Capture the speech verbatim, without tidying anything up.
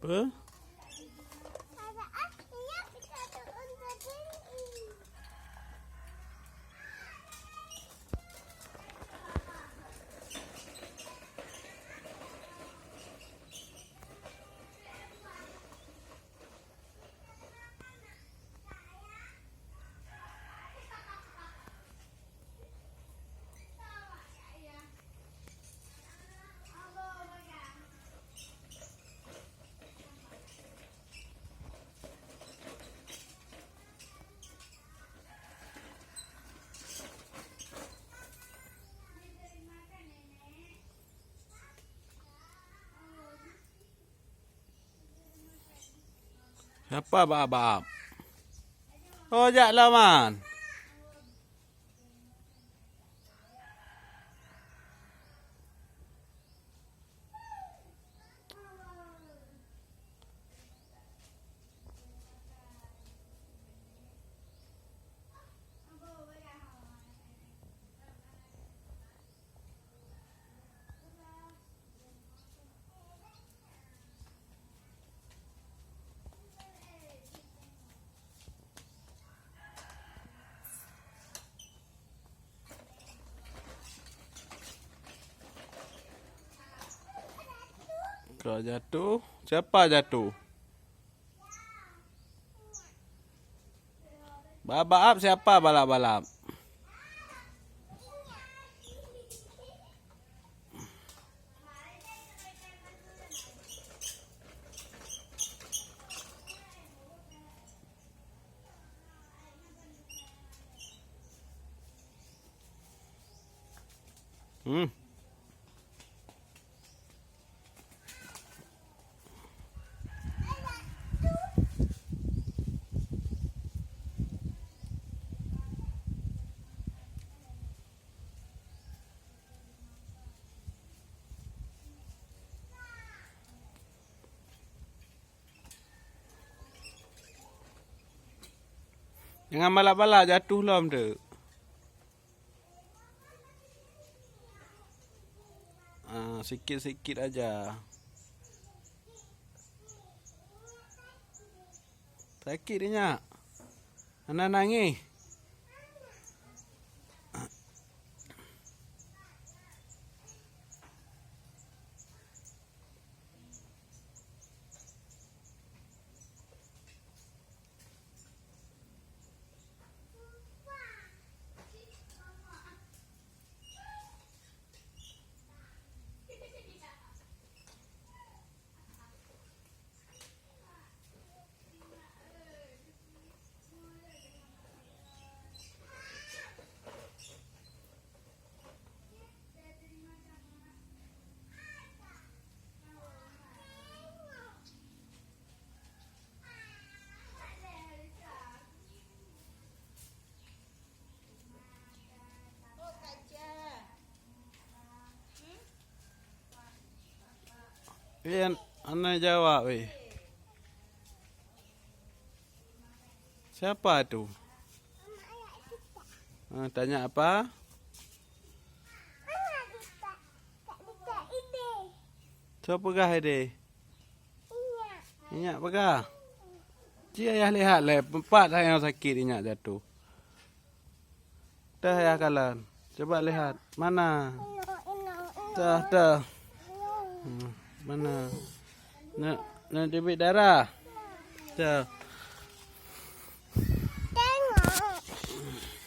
Apa? Siapa baap-baap? Oh, jak lawan. Kau jatuh? Siapa jatuh? Baap-baap siapa balap-balap? Hmm. Jangan balap-balap, jatuh lom tu. Ah, sikit-sikit aja. Sakit dia nyak. Hana nangis. Eh, an-, hana jawab weh. Siapa tu? Ha, tanya apa? Siapa peugah ideh? Inyak peugah. Ci ayah lihat lé, empat nyang sakit inyak jatuh. Dah ayah kalon. Coba lihat. Mana? Dah, dah. Hmm, mana? Nak, nak teubiet darah? Dah.